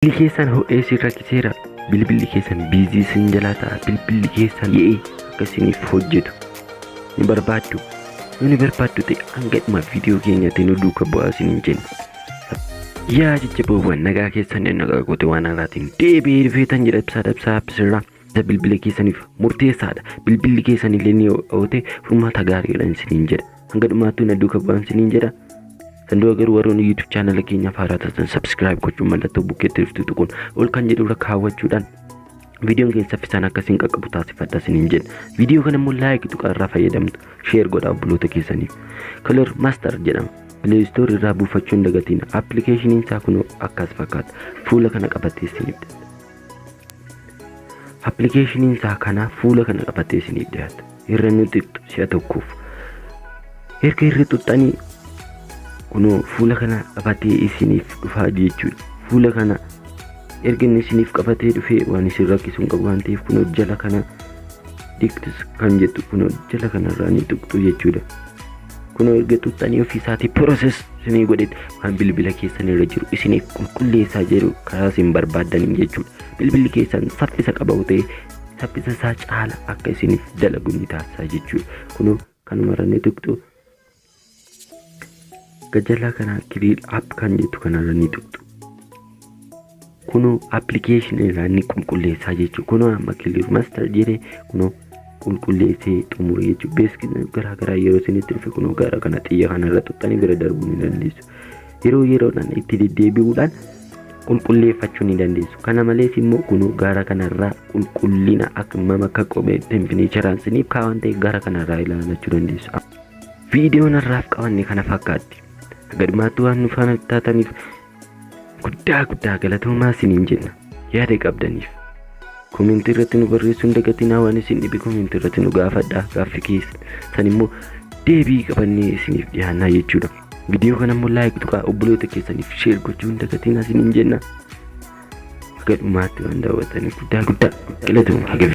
Bilbilli keessan ho'ee isin rakkiseera. Bilbilli keessan busy isin jalaa ta'a. Bilbilli keessan ye'ee akka isiniif hojjetu ni barbaaddu. Yoo ni barbaaddu ta'e, hanga dhuma viidiyoo keenyatti nu duuka bu'aa isiniin jenna. Yaa jajjaboowwan, nagaa keessan, nagaa goote waan haaraatiin deebi'ee dhufeetan jedha. Ibsaa Dabsaa Appsirraa. Isa bilbila keessaniif murteessaadha. Bilbilli keessan illee ni ho'ote, furmaata gaariidha isiniin jedha. Hanga dhumaattuu na duuka bu'aan isiniin jedha. Sanduuqa garuu warroonni YouTube channel keenyaaf haaraa taatan, subscribe gochuun mallattoo bukkeetti dhuftu tuquun ol kan jedhu irra kaawwachuudhaan viidiyoon keenya saffisaan akkasiin qaqqabu taasifadha isiniin jedha. Viidiyoo kana immoo like tuqaa, irraa fayyadamtu share godhaa obboloota keessaniif. Clear Master jedhama. Play Store irraa buufachuu hin dagatiin. Appilikeeshiniin isaa kunoo akkas fakkaata. Fuula kana qabatee isiniif dhiyaata. Appilikeeshiniin isaa kana fuula kana qabatee isiniif dhiyaata. Irra ni tuqxu si'a tokkoof. Erga irra tuqxanii, kunoo fuula kana qabatee isiniif dhufaa jechuudha. Fuula kana erga inni isiniif qabatee dhufee, waan isin rakkisu hin qabu waan ta'eef, kunoo jala kana diktis kan jettu kunoo jala kanarraa ni tuqxu jechuudha. Kunoo erga tuqxanii, ofii isaatii process isinii godhetti waan bilbila keessan irra jiru isiniif qulqulleessaa jiru karaa isin barbaaddaniin jechuudha. Bilbilli keessan saffisa qaba ta'e, saffisa isaa caala akka isiniif dalagu ni taasisa jechuudha. Kunoo kanumarra ni tuqxu. Gajjalaa kana clear app kan jettu kanarra ni tuqxu. Kunoo appilikeeshinii irraa ni qulqulleessaa jechuudha. Kunoo amma Clear Master jedhee kunoo qulqulleessee xumure jechuudha. Beeksisni garaa garaa yeroo isinitti dhufe, kunoo gara kana xiyya kanarra tuqxanii bira darbuu ni dandeessu. Yeroo yeroodhaan itti deddeebi'uudhaan qulqulleeffachuu ni dandeessu. Kana malees immoo kunoo gara kanarraa qulqullina akka akka qomee temperature isiniif kaawwan ta'e gara kanarraa ilaalachuu dandeessu. Viidiyoon har'aaf qabanne kana fakkaatti. Haga dhumaatti waan nu faana taataniif guddaa guddaa galatoomaa isiniin jenna. Yaada qabdaniif comment irratti nu barreessuu hin dagatinaa. Waan isin dhibe comment irratti nu gaafadhaa, gaaffii keessan immoo deebii qabannee isiniif dhiyaannaa jechuudha. Viidiyoo kana immoo like tuqaa, obboloota keessaniif share gochuu hin dagatinaa isiniin jenna. Haga dhumaatti waan daawwattaniif guddaa guddaa galatooma. Haga